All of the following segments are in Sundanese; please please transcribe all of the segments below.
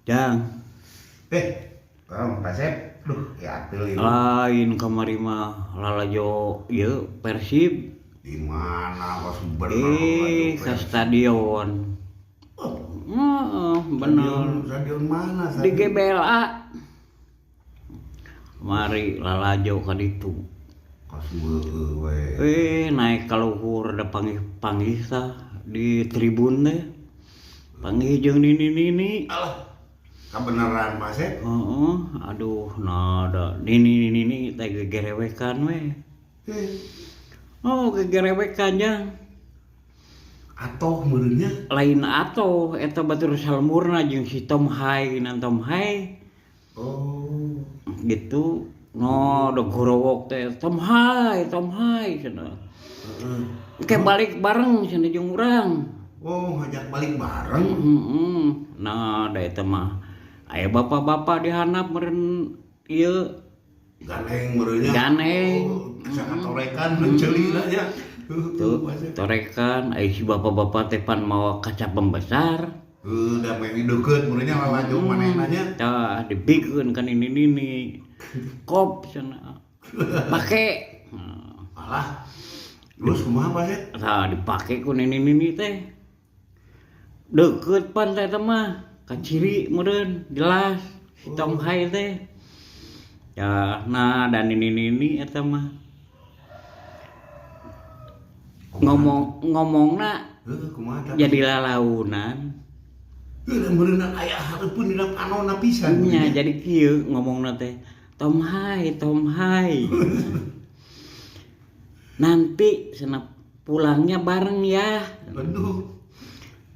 Jang, Eh, Kang Pasep, duh, ya atuh ieu. Lain kamari mah lalajo ieu Persib. Di mana kos bener Eh, lalajo ke Persib? Stadion. Oh, Heeh, stadion, bener. Stadion mana Di stadion? GBLA. Mari lalajo ka ditu. Kos heueuh we. Eh, naik ka luhur da panggih-panggih tah di tribun teh. Panggih jeung nini-nini. Alah, kabeneran Pasep. Heeh, aduh, nah da nini-nini teh gegerewekan we. Eh, Oh, gegerewekan, Jang. Atoh meureun nya. Lain atoh eta batur salmurna jeung si Tom Hai geunan Tom Hai. Oh, Gitu no da gorowok teh, "Tom Hai, Tom Hai," cenah. Heeh. Ke balik bareng cenah jeung urang. Oh, ngajak balik bareng. Heeh, nah da eta mah aya bapak-bapak di handap meureun ieu. Gandeng meureun nya. Gandeng. Oh, sakatorekan mencelina nya. Tuh Pasep. Torekan aya si bapak-bapak teh pan mawa kaca pembesar. Heuh, da meh deukeut meureun nya lalajo manehna nya. Tah dibikeun kan ini nini kop cenah pake. Nah, Alah. Terus kumaha Pasep? Tah dipake ku nini nini teh deket pan teh mah kaciri meureun jelas si Tom Hai teh ya. Nah, dan nini nini eta mah Kumaha? Ngomong ngomongna Heuh, kumaha tah? Jadi lalaunan. Heuh, da meureunna aya hareupeun dina panonna pisan nya meureun nya. Jadi kieu ngomongna teh, "Tom Hai, Tom Hai, nanti cenah pulangnya bareng ya." Aduh.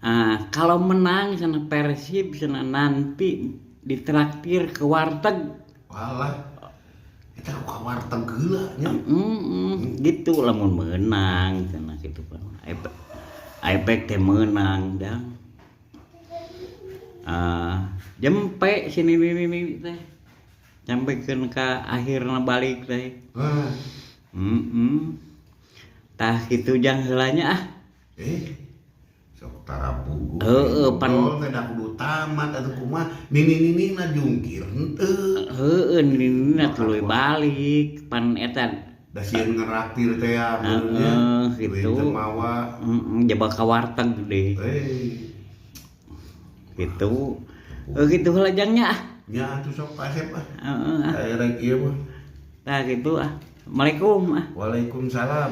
Ah, kalau menang cenah Persib cenah nanti ditraktir ke warteg. Walah. Eta ku ka warteg heula nya. Gitu lamun menang cenah kitu pan. Efek teh menang, Jang. Ah, jempe sini nini nini teh. Sampaikan ka akhirna balik teh. Hah. Heeh. Tah kitu, Jang, heula nya ah. Eh. Sok tara puguh. Heeh, pan Ngobrol teh da kudu tamat atuh kumaha. Nini-nini na jungkir henteu. Heeh, nini nini tuluy balik pan eta. Da sieun ngeraktir teh ya meureun nya. Heeh, Duit gitu. teu mawa. Heeh, jaba ka warteg deh. Eh, Gitu. Eh, gitu heula, Jang, nya ah. Nya atuh sok Pasep ah. Heeh ah. Aya rek ieu mah. Tah gitu ah. Assalamualaikum ah. Waalaikumsalam.